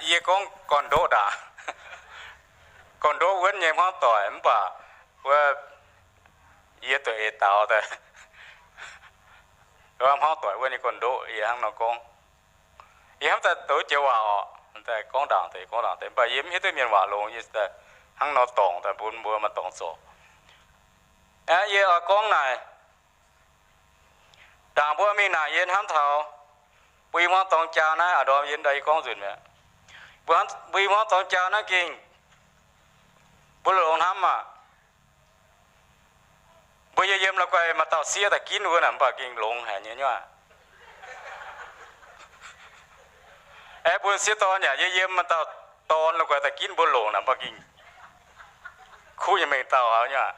Yie gorngv gorn-ndoqv ndaangc. Gorn-ndoqv wuonv nyei hmuangv doic mv baac wuov, yie duqv eix daaux daaih, hmuangv doic wuonv nyei gorn-ndoqv yie hnangv nor gorngv. Yie hnamv daaih douz joux waac orqc, daaih gorngv ndaangc deix gorngv ndaangc deix, mv baac yie mv hiuv duqv mienh waac longx, yie daaih hnangv nor dorngc daaih bun mbuo maaih dorngx zorc. Aa, yie oix gorngv naaic, ndaangc mbuo mingh naaic yie hnamv taux mbuo i hmuangv dorng jaa naaiv, aa, ndorm yie daaih yie gorngv nzunc mi'aqv. Mbuo, mbuo i hmuangv dorng jaa naaiv gengh mbuo longx hnamv maah. Mbuo yiem yiem la'guaih maaih dauh sieqv daaih ginv mbuo naaic, mv baac gengh longx haic nyei nyuav. Aeqv, mbuo sieqv dorn yaac yiem yiem maaih dauh dorn la'guaih daaih ginv mbuo longc naaic, mv baac gengh kuv nyei mengh dauh nyuav.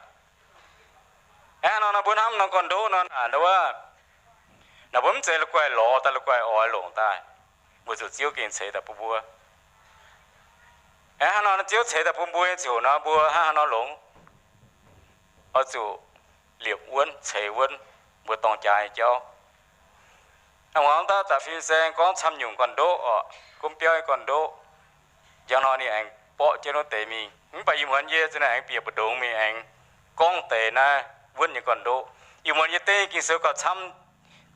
Aeqv, nor nor mbuo hnamv nor gorn-ndoqv nor, naaic mbuo mv zeiz la'guaih lorz daaih, la'guaih oix longc daaih, weic zuqc Ziouv gengh ceix daaih bun mbuo. Aeqv, hnangv nor Ziouv ceix daaih bun mbuo nyei ziouc nor, mbuo hnangv haaix nor longx, oix zuqc liepc wuonv, ceix wuonv mbuo dorng jaa nyei jauv. Hnangv hmuangx daaih fin-saeng gorngv camv nyungc gorn-ndoqv orqc, gunv biauv nyei gorn-ndoqv, njang hnoi ninh aengx borqv jienv wuov deix mingh. Mv baac ih muonz yie za'naaiv aengx bieqc mbu'ndongx mingh aengx gorngv deix naaiv wuonv nyei gorn-ndoqv. Ih muonz yie dengv Ging-Sou gauh camv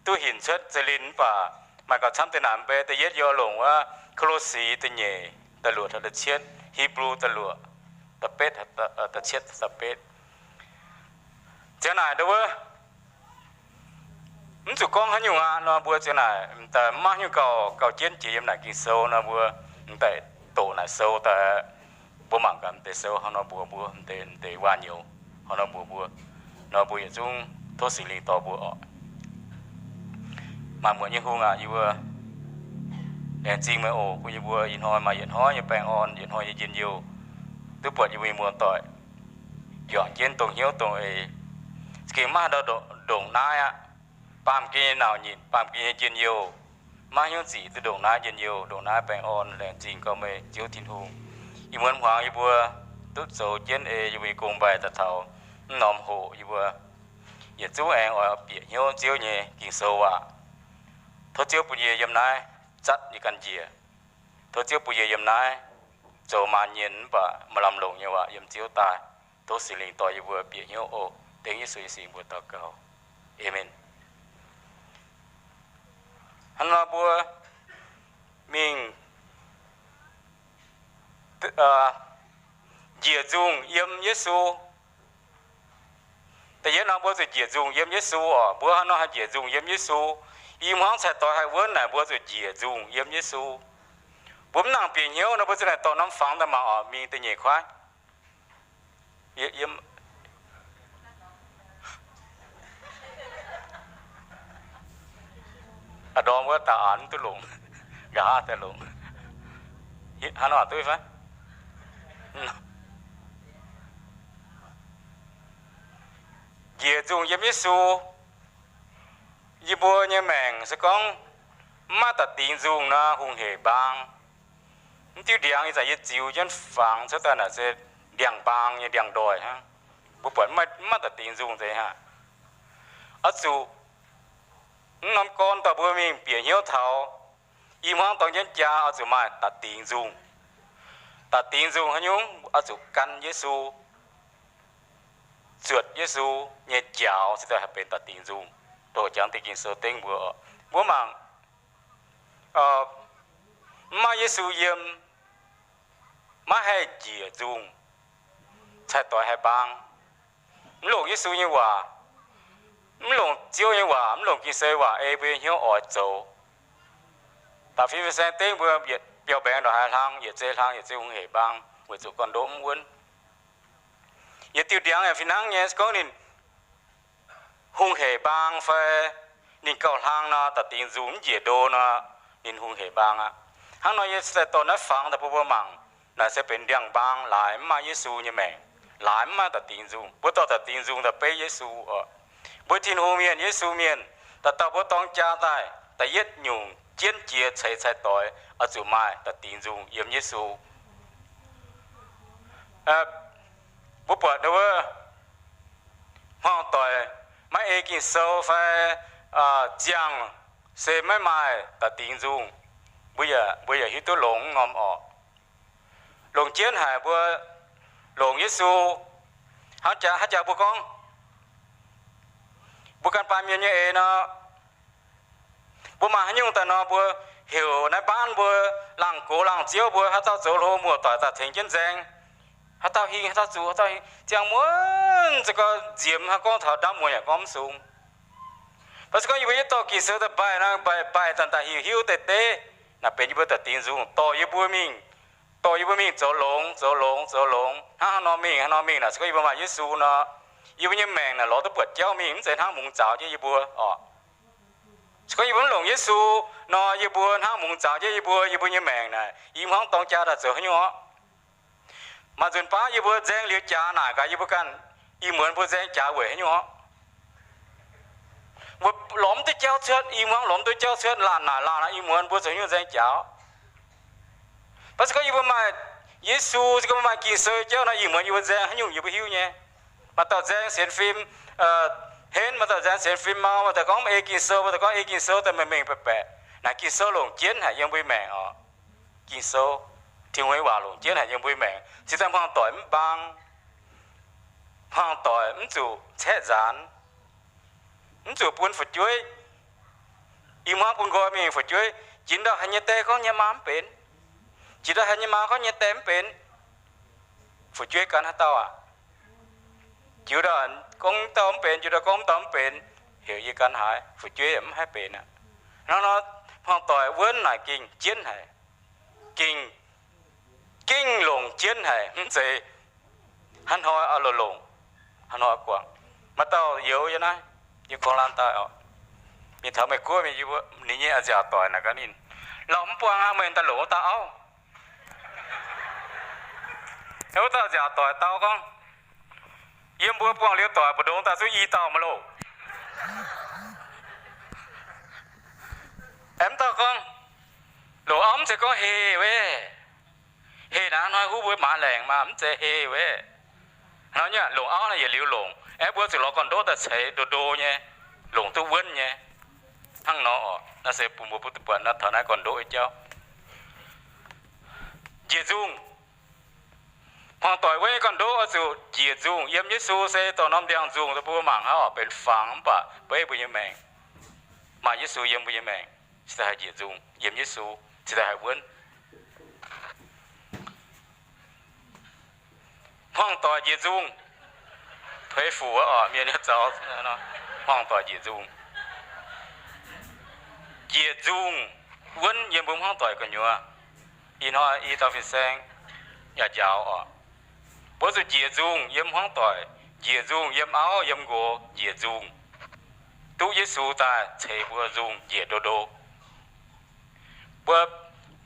duqv hinc cuotv za'lin, mv baac maaih gauh camv deix naaic mv bei. Da'yietv yie oix longc wuov Ko^lo^si da'nyeic da'luoqc taux da'cietv, Hipv^lu da'luoqc da'betv, da'cietv da'betv. Ziang naaic ndau wuov, mv zuqc gorngv haaix nyungc aqv nor, mbuo ziang naaic m'daaih maiv hiuv gauh, gauh jienv jiex yiem naaic Ging-Sou nor, mbuo m'daaih doqc naaic sou daaih, mbuo mangc gaax m'deix sou hnangv nor mbuox mbuo, m'deix, m'deix waac-nyouz hnangv nor mbuox mbuo, nor mbuo yietc zungv tov Singx Lingh dorh mbuo orqc. Maanc muotc nyei Hungh aac, yie mbuo laengz zingh meih oc, bun yie mbuo ih hnoi maaih yietc hnoi nyei baengh orn, yietc hnoi nyei njien-youh, duqv buatc yie mbuo nyei muoz-doic juangc jienv dongh hnyouv dongh eix. Za'gengh maiv haaix ndau ndongc naaiv aqv. Baamh gen nyei nauc nyitc, baamh gen nyei njien-youh, maiv hnyouv zic duqv ndongc naaiv njien-youh, ndongc naaiv baengh orn. Laengz zingh gauh meih Ziouv Tin-Hungh. Ih muonz hmuangx yie mbuo duqv zoux jienv ei yie mbuo nyei gong-mbaih daaih taux mv norm hoqc, yie mbuo yietc zungv aengx oix bieqc hnyouv Ziouv nyei Ging-Sou waac. Tov Ziouv bun yie yiem naaiv zatv yie ganh njiec. Tov Ziouv bun yie yiem naaiv zoux maanc nyienh mv baac maaih lamh longc nyei waac yiem Ziouv daaih. Tov Singx Lingh dorh yie mbuo bieqc hnyouv oc. Dengv Yesu nyei mbuox daux gaux. Aamen. Hnangv nor mbuo mingh njiec nzungh yiem Yesu. Da'yietv nor mbuo zuqc njiec nzungh yiem Yesu oc. Mbuo hnangv nor haih njiec nzungh yiem Yesu. I hmuangv cai-doix haih wuonv naaic mbuo zuqc njiec nzungh yiem Yesu. Mbuo mv nangc bieqc hnyouv nor mbuo ziouc naaic dorh norm fangx daaih mangc oc. Mingh da'nyeic kuaaiv. A'ndorm wuov daaih aqc mv duqv longc, nqa'haav daaih longc. Hnangv nor duqv fai? Njiec nzungh yiem Yesu. Yie mbuo nyei maengc se gorngv mv maaih da'dingx nzungh nor hungh hec mbaang. Mv diuv ndiangx ih zanc yie ziux jienv fangx cuotv daaih naaic se ndiangx-mbaang nyei ndiangx-ndoih hnangv. Mbuo buatc mv maaih da'dingx nzungh deix hnangv. Oix zuqc mv norm gorn dorh mbuo mingh bieqc hnyouv taux i hmuangv dorng jienv jaa oix zuqc maaih da'dingx nzungh. Da'dingx nzungh haaix nyungc? Oix zuqc gan Yesu, zuotc Yesu nyei njaaux, se daaih haih benx da'dingx nzungh. Doqc jangx deix Ging-Sou dengv mbuo, mbuo mangc, mv maaih Yesu yiem, maiv haih njiec nzungh, cai-doix haih mbaang. Mv longc Yesu nyei waac, mv longc Ziouv nyei waac, mv longc Ging-Sou waac ei mbuo nyei hnyouv oix zoux. Da'fin fin-saeng dengv mbuo yietc biauv-mbaengx ndongc haaix hlang, yietc zei hlang yietc zei hungh hec mbaang weic zuqc gorn-ndoqv mv wuonv. Yietc diuh ndiangx yaac fih hnangv nyei, gorngv ninh hungh hec mbaang fai ninh gauh hlang nor, da'dingx nzungh mv njiec ndo nor, ninh hungh hec mbaang aqv. Hnangv nor yie se daaih dorh naaiv fangx daaih bun mbuo mangc. Naaic se benx ndiangx-mbaang laaix mv maaih Yesu nyei maengc, laaix mv maaih da'dingx nzungh. Mbuo dorh da'dingx nzungh daaih beiv Yesu oc. Mbuo Tin-Hungh mienh, Yesu mienh, dauh dauh mbuo dorng jaa daaih, da'yietv nyungc jienv jiex ceix cai-doix oix zuqc maaih da'dingx nzungh yiem Yesu. Mbuo buatc wuov hmuangv-doic maiv ei Ging-Sou fai ziangh se maiv maaih da'dingx nzungh. Mbuo yaac, mbuo yaac hiuv duqv longx norm orqc. Longc jienv haic mbuo longc Yesu. Hnangv jaax, hnangv jaax mbuo gorngv, mbuo ganh baamh mienh nyei eix nor, mbuo maaih haaix nyungc daaih nor, mbuo heuc naaiv baanv mbuo laangh gox laangh ziouv mbuo, haaix dauh zoux hlo muoz-doic daaih tengx jienv nzaeng, haaix dauh hingh, haaix dauh zuqc, haaix dauh hingh, ziangh muonz za'gengh nziemx, haaix gorngv taux ndaamv muoz yaac gorngv mv sung. Mv baac se gorngv yie mbuo yietv dorh Ging-Sou daaih mbaih nor, mbaih, mbaih daaih, daaih hiuv, hiuv deix deix, naaic benx yie mbuo daaih dingx nzung dorh yie mbuo mingh, dorh yie mbuo mingh zoux longx, zoux longx, zoux longx, hnangv haaix nor mingh, haaix nor mingh naaic. Se gorngv yie mbuo maaih Yesu nor, yie mbuo nyei maengc naaic lorz duqv buatc jauv mingh, mv zeiz hnangv mungz zaaux jienv yie mbuo orqc. Se gorngv yie mbuo mv longc Yesu nor, yie mbuo hnangv mungz zaaux jienv yie mbuo, yie mbuo nyei maengc naaic i hmuangv dorng jaa daaih zoux haaix nyungc orqc. Maaih nzunc baav yie mbuo nzaeng liuz jaax naaic gaax yie mbuo ganh, ih muonz mbuo nzaeng jaax weic haaix nyungc orqc? Mbuo lorz mv duqv jauv cuotv, i hmuangv lorz mv duqv jauv cuotv, laanh naaic laanh i muonz mbuo zoux haaix nyungc nzaeng jaax? Mv baac se gorngv yie mbuo maaih Yesu, se gorngv maaih Ging-Sou jauv nor, ih muonz yie mbuo nzaeng haaix nyungc yie mbuo hiuv nyei. Maaih dauh nzaeng sienx fim henv, maaih dauh nzaeng sienx fim mau, maaih dauh gorngv mv ei Ging-Sou, maaih dauh gorngv ei Ging-Sou daaih meih mengh baeqc baeqc. Naaic Ging-Sou longc jienv haic yiem mbuo maengc orqc. Ging-Sou, Tin-Hungh nyei waac longc jienv haic yiem mbuo maengc, cingx daaih hmuangx doic mv mbaang, hmuangx doic mv zuqc caeqv nzaanx, mv zuqc bun fu'jueiv, i hmuangv bun nqoi mingh fu'jueiv, jiex ndau haaix nyei die gorngv nyei maa mv benx, jiex ndau haaix nyei maa gorngv nyei die mv benx, fu'jueiv gan haaix dauh aqv? Jiu ndau gorngv dauh mv benx, jiu ndau gorngv dauh mv benx, heuc yie gan haaix, fu'jueiv yaac mv haih benx aqv. Hnangv nor, hmuangx doic wuonv naaic gengh jienv haic, gengh, gengh longc jienv haic, mv zeiz hnangv hnoi oix longc, hnangv hnoi oix guangc. Maaih dauh youz yie naaiv, yie korv-laanh daaih oc, mingh taux Meiv Guoqv mingh, ninh nyei a'nziaauc doic naaic gaax ninh, lauh mv buangh aqv, meih daaih longc wuov dauh auv. Wuov dauh a'nziaauc doic dau gorngv, yiem mbuo buangh liuz doic mbu'ndongx daaih zungv i dauh maiv loh. Aengx mv dauh gorngv, longc auv mv zeiz gorngv heh wuov. Heh naaiv hnoi huv mbuo maaz laengc maah, mv zeiz heh wuov. Hnangv nor longc auv naaiv yietc liuz longc, aengx mbuo zuqc lorz gorn-ndoqv daaih ceix ndo ndo nyei, longc duqv wuonv nyei. Hnangv nor oc, naaiv se bun mbuo butv buatc naaiv taux naaiv gorn-ndoqv nyei jauv. Njiec nzungh. Hmuangx doic wuov nyei gorn-ndoqv oix zuqc njiec nzungh. Yiem Yesu se dorh norm ndiangx-nzungh, mbuo mangc hnangv oc, benx fangx mv baac beiv mbuo nyei maengc. Maaih Yesu yiem mbuo nyei maengc, cingx daaih haih njiec nzungh. Yiem Yesu cingx daaih haih wuonv. Hmuangx doic njiec nzungh. Tuix fuc oc, mienh nyei zaux, hmuangx doic njiec nzungh. Njiec nzungh wuonv yiem mbuo hmuangx doic gu'nyuoz. Ih hnoi i dauh fin-saeng yaac njaaux oc. Mbuo zuqc njiec nzungh yiem hmuangx doic, njiec nzungh yiem auv yiem nqox, njiec nzungh duqv Yesu daaih ceix mbuo nzungh njiec ndo ndo. Mbuo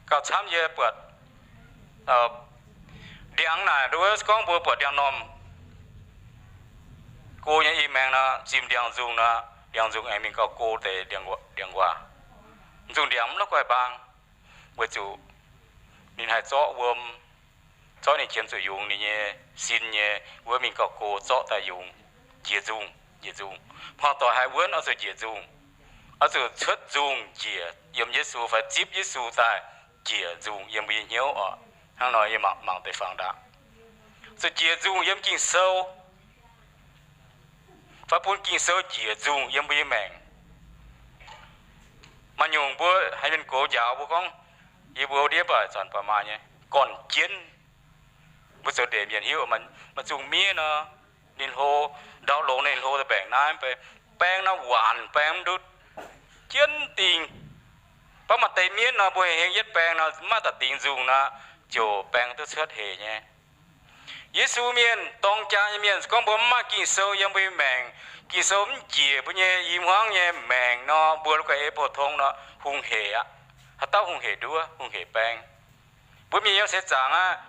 gauh camv yie buatc ndiangx naaic, nduov gorngv mbuo buatc ndiangx-normh go nyei i maengx nor, zimh ndiangx-nzungh nor, ndiangx-nzungh aengx mingh gauh go deix ndiangx-waac. Nzungh ndiangx mv la'guaih mbaang, weic zuqc ninh haih zorqv wuom, zorqv ninh qiemx zuqc yungz ninh nyei sin nyei wuov mingh gauh go zorqv daaih yungz. Njiec nzungh, njiec nzungh. Hmuangx doic haih wuonv oix zuqc njiec nzungh. Oix zuqc cuotv nzungh njiec yiem Yesu fai zipv Yesu daaih njiec nzungh yiem mbuo nyei hnyouv oc. Hnangv nor yie mangc, mangc deix fangx ndaangc. Zuqc njiec nzungh yiem Ging-Sou, fai bun Ging-Sou njiec nzungh yiem mbuo nyei maengc. Maaih nyungc mbuo haiz mienh gox njaaux mbuo gorngv, yie mbuo ndiev baac zanc baac maaih nyei gorn-jienv. Mbuo zoux ndeic mienh hiuv, maaih zungh miev nor, ninh hlo, ndau longx ninh hlo daaih mbaengc naaiv, baeng nor waanc baeng mv ndutv, jienv dingh. Mv baac maaih deix miev nor mbuo hengx yietv baeng nor maiv daaih dingx nzungh nor, ziouc baeng duqv cuotv hec nyei. Yesu mienh, dorng jaa nyei mienh, se gorngv mbuo mv maaih Ging-Sou yiem mbuo nyei maengc, Ging-Sou mv njiec mbuo nyei i hmuangv nyei maengc nor, mbuo la'guaih ei pou-tong nor, hungh hec aqv. Haaix dauh hungh hec nduov, hungh hec baeng? Mbuo mienh yiem seix zaangc aqv.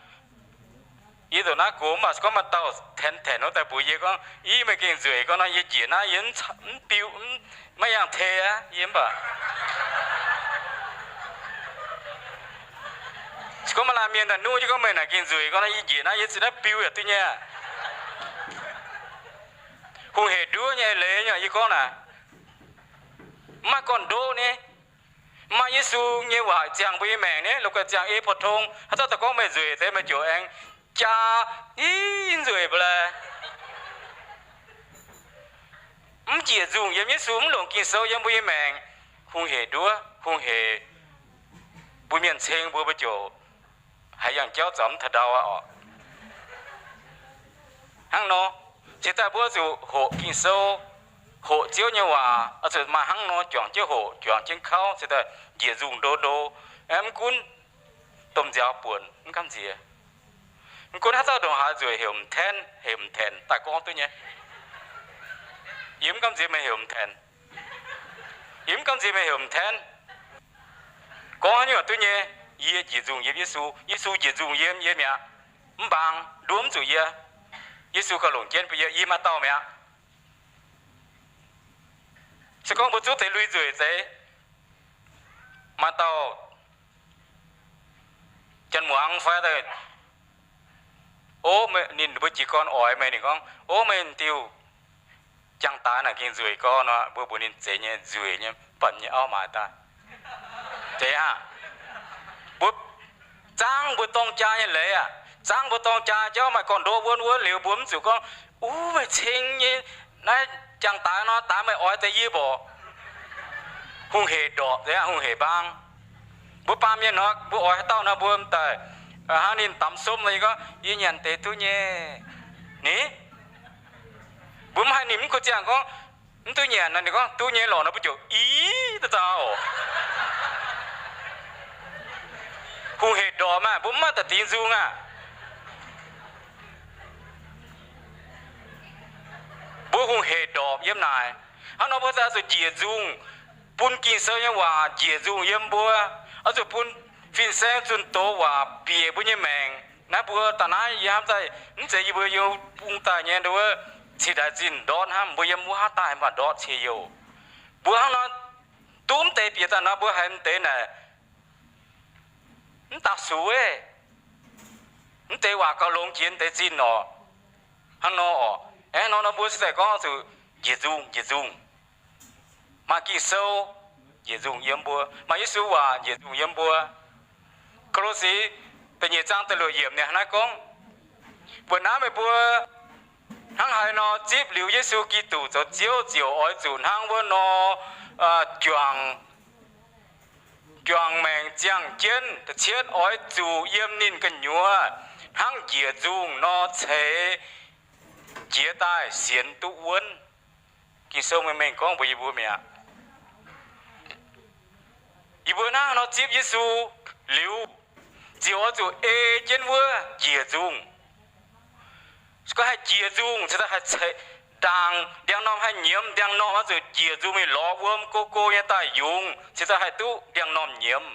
Yie ndongc naaiv gox mv baac se gorngv maaih dauh tanx-tanx wuov daaih mbuox yie gorngv, i, meih gengh nzueic gorngv nor, yie njiec naaiv yie mv biu, maiv yangh te aqv, yie mv baac se gorngv maaih laanh mienh daaih nuqv jienv gorngv meih naaic gengh nzueic gorngv nor, yie njiec naaiv yie zinh naaiv biu yaac duqv nyei aqv. Hungh hec nduov nyei leiz nyei yie gorngv naaic, mv maaih gorn-ndoqv ni. Mv maaih Yesu nyei waac ziangh mbuo nyei maengc ni, la'guaih ziangh ei pou-tong, haaix dauh daaih gorngv meih nzueic deix, meih ziouc aengx jaa, ih, nzueic mv baac laaix. Mv njiec nzungh yiem Yesu, mv longc Ging-Sou yiem mbuo nyei maengc, hungh hec nduov, hungh hec mbuo mienh ceng mbuo, mbuo ziouc haiz yangh jauv zaux mv taux ndau aqv oc. Hnangv nor, cingx daaih mbuo zuqc hoqc Ging-Sou, hoqc Ziouv nyei waac, oix zuqc maaih hnangv nor juangc jienv hoqc, juangc jienv kauv, cingx daaih njiec nzungh ndo ndo, mv gunv domh nziaaux buonc mv gamh nziex. Mv gunv haaix dauh ndongc haaix nzueic heuc m'tenv, heuc m'tenc, daaih gorngv duqv nyei. Yie mv gamh nziex meih heuc m'tenc. Yie mv gamh nziex meih heuc m'tenv. Gorngv haaix nyungc duqv nyei. Yie njiec nzungh yiem Yesu, Yesu njiec nzungh yiem yie mi'aqv. Mv mbaang, nduov mv zuqc yie. Yesu gauh longc jienv bun yie, yie maaih dauh mi'aqv. Se gorngv mbuo zuqv deix lui nzueic deix, maaih dauh janx muangx fai, o, ninh mbuo jiez gorn oix meih, ninh gorngv, o, meih diuh jangx daaix naaic gengh nzueic gorn nor, mbuo mbuox ninh zeiz nyei, nzueic nyei, banh nyei auv maaiz daaih. Zeiz aqv. Mbuo zaangv mbuo dorng jaa nyei leiz aqv. Zaangv mbuo dorng jaa jauv maaih gorn-ndoqv wuonv wuov liuz, mbuo mv zuqc gorngv, uv, meih ceng nyei naaiv jangx daaix nor, daaix meih oix deix yie mborqc. Hungh hec ndorpc, hungh hec mbaang. Mbuo baamh mienh nor, mbuo oix haaix dauh nor, mbuo m'daaih hnangv ninh damx sumv nor, yie gorngv, yie nyanc deix duqv nyei. Ni? Mbuo mv haih ninh mv kuh ziangh gorngv, mv duqv nyanc nor, ninh gorngv duqv nyei lorqc nor, mbuo ziouc i da'dauh. Hungh hec ndorpc maah, mbuo mv maaih da'dingx nzung aqv. Mbuo hungh hec ndorpc yiem naaic. Hnangv nor mbuo oix zuqc njiec nzungh, bun Ging-Sou nyei waac njiec nzungh yiem mbuo. Oix zuqc bun fin-saeng zunh doz waac bieqc mbuo nyei maengc. Naaiv mbuo daaih naaiv yie hnamv daaih, mv zeiz yie mbuo yiem bung daaih nyei nduov, cingx daaih zinh ndortv hnamv, mbuo yiem wuov haav daaih mv baac ndortv cie youh. Mbuo hnangv nor duqv mv deix bieqc daaih nor, mbuo haiz mv deix naaic mv daaih sux, mv deix waac gauh longx jiex mv deix zinh orqc. Hnangv nor orqc. Aeqv, hnangv nor mbuo se daaih gorngv zuqc njiec nzungh, njiec nzungh. Maaih Ging-Sou njiec nzungh yiem mbuo, maaih Yesu waac njiec nzungh yiem mbuo. Ko^lo^si da'nyeic zaang da'luoqc yiemc ninh hnangv naaiv gorngv, mbuo naaiv meih mbuo hnangv haaix nor zipv liuz Yesu Giduc zoux Ziouv ziouc oix zuqc hnangv wuov nor juangc, juangc maengc ziangh jienv, da'cietv oix zuqc yiem ninh gu'nyuoz hnangv njiec nzungh nor ceix jiez daaih sienx duqv wuonv. Ging-Sou mengh mengh gorngv mbuox yie mbuo mi'aqv. Yie mbuo hnangv nor zipv Yesu liuz, ziouc oix zuqc ei jienv wuov njiec nzungh. Gorngv haih njiec nzungh, cingx daaih haih ceix ndaangc, ndiangx-normh haih nyiemz ndiangx-normh, oix zuqc njiec nzungh mingh lorz wuom go go nyei daaih yungz, cingx daaih haih duqv ndiangx-normh nyiemz.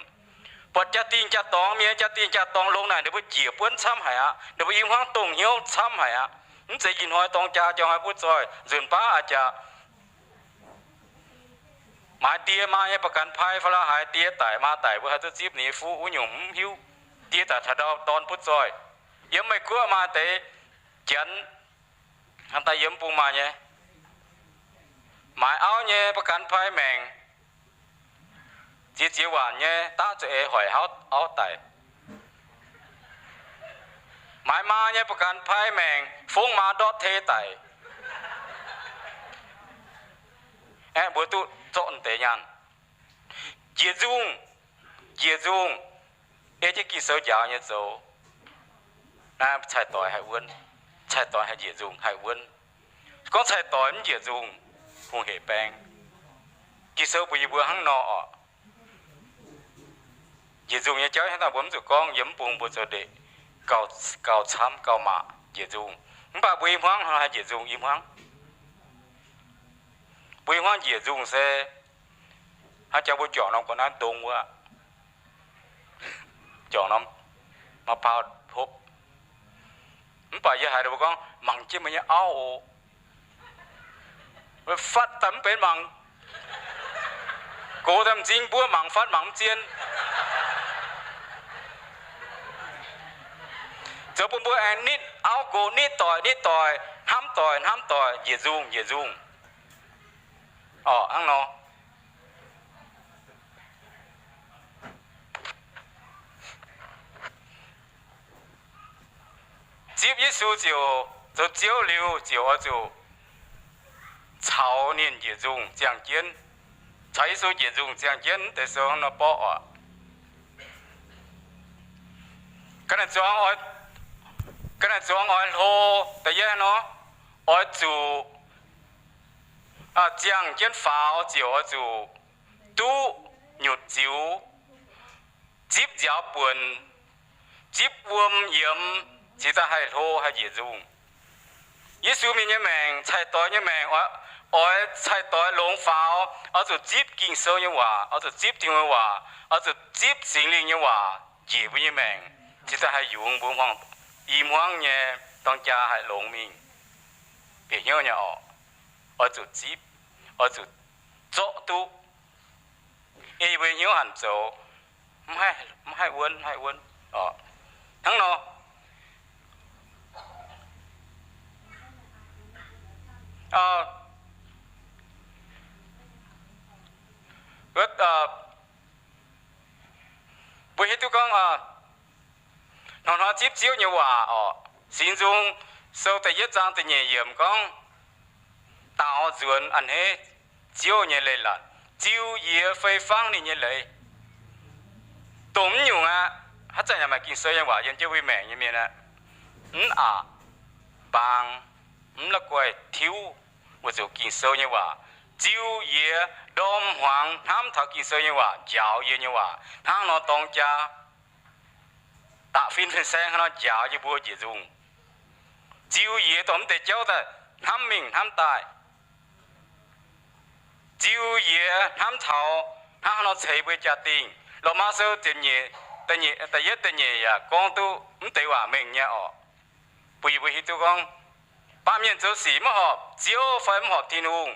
Buatc jaa-dingh jaa-dorngx mienh, jaa-dingh jaa-dorngx longx naaic, ninh mbuo njiec buonv camv haic aqv. Ninh mbuo i hmuangv dongh hnyouv camv haic aqv. Mv zeiz ih hnoi dorng jaa jauv haiz butv zoih, nzunc baav a'jangc maaiz die maa nyei ba'ganx pai fai la'haaix, die daic maa daic, mbuo haih duqv zipv ninh nyei fuqv wuov nyungc mv hiuv. Die daic taux ndau dorn butv zoih. Yiem Meiv Guoqv maaih deix janx, hnangv daaih yiem bung maaih nyei, maaiz auv nyei ba'ganx pai maengc, ziex ziex waanc nyei, daav zuqc eix hoic auv daic. Maaiz maa nyei ba'ganx pai maengc, fongv maa ndortv tei daic. Aeqv, mbuo duqv zorqv deix nyaanh. Njiec nzungh, njiec nzungh, ei jienv Ging-Sou njaaux nyei zoux. Naaiv cai-doix haih wuonv, cai-doix haih njiec nzungh haih wuonv. Gorngv cai-doix mv njiec nzungh, hungh hec baeng. Ging-Sou mbuox yie mbuo hnangv nor orqc. Njiec nzungh nyei jauv hnangv naaiv mbuo mv zuqc gorngv, yiem mv bung mbuo zoux ndeic gauh, gauh camv gauh maac njiec nzungh. Mv baac mbuo i hmuangv haih njiec nzungh i hmuangv. Mbuo i hmuangv njiec nzungh se hnangv jangx mbuo juangc norm gu'nguaaic naaiv ndongx wuov, juangc norm ma'paau hopv. Mv baac yie haiz ninh mbuo gorngv, mangc jienv meih nyei auv oc. Fatv daaih mv benx mangc. Gox daaih m'zing mbuov mangc fatv mangc mv zien. Zoux bun mbuo aengx nitv auv nqox nitv doic nitv doic, hnamv doic hnamv doic, njiec nzungh njiec nzungh. Orqc, hnangv nor. Yesu ziouc zoux Ziouv liuz ziouc oix zuqc caux ninh njiec nzungh ziangh jienv, caux Yesu njiec nzungh ziangh jienv deix sou nor borqv oc. Ga'naaiv zuangx oix, ga'naaiv zuangx oix hlo da'yietv nor, oix zuqc ziangh jienv faaux ziouc oix zuqc duqv nyutc ziux, zipv nziaaux buonc, zipv wuom yiemx, cingx daaih haih hlo haih njiec nzungh. Yesu mienh nyei maengc, cai-doix nyei maengc, oix cai-doix longx faaux, oix zuqc zipv Ging-Sou nyei waac, oix zuqc zipv Tin-Hungh nyei waac, oix zuqc zipv Singx Lingh nyei waac njiec mbuo nyei maengc, cingx daaih haih yungz mbuo hmuangx, i hmuangv nyei dorng jaa haih longx mingh, bieqc hnyouv nyei oc. Oix zuqc zipv, oix zuqc zorqv duqv, ei mbuo hnyouv hanc zoux, maiv haih wuonv, maiv haih wuonv oc. Hnangv nor, mbuo hiuv duqv gorngv hnoi-hnoi zipv Ziouv nyei waac oc. Singx Nzung Sou da'yietv zaang da'nyeic yiemc gorngv, daaux nzuonx a'hneiv Ziouv nyei leiz-latc, ziux yiex fei fangv ninh nyei leiz. Dongh mv nyungc aqv, haaix zanc yaac maaih Ging-Sou nyei waac yiem jienv mbuo maengc nyei mienh aqv, mv aqc, baang, mv la'guaih tiuv, weic zuqc Ging-Sou nyei waac ziux yiex ndorm hmuangx hnamv taux Ging-Sou nyei waac, njaaux yie nyei waac. Hnangv nor dorng jaa da'fin fin-saeng hnangv nor njaaux yie mbuo njiec nzungh. Ziux yiex dongh mv deix jauv daaih hnamv mingh hnamv daaih. Ziux yiex hnamv taux hnangv haaix nor ceix mbuo jaa-dingh. Lomaa Sou da'yietv da'nyeic yaac gorngv duqv mv deix waac mengh nyei oc. Bun yie mbuo hiuv duqv gorngv, baamh mienh zoux sic maiv horpc Ziouv fai mv horpc Tin-Hungh,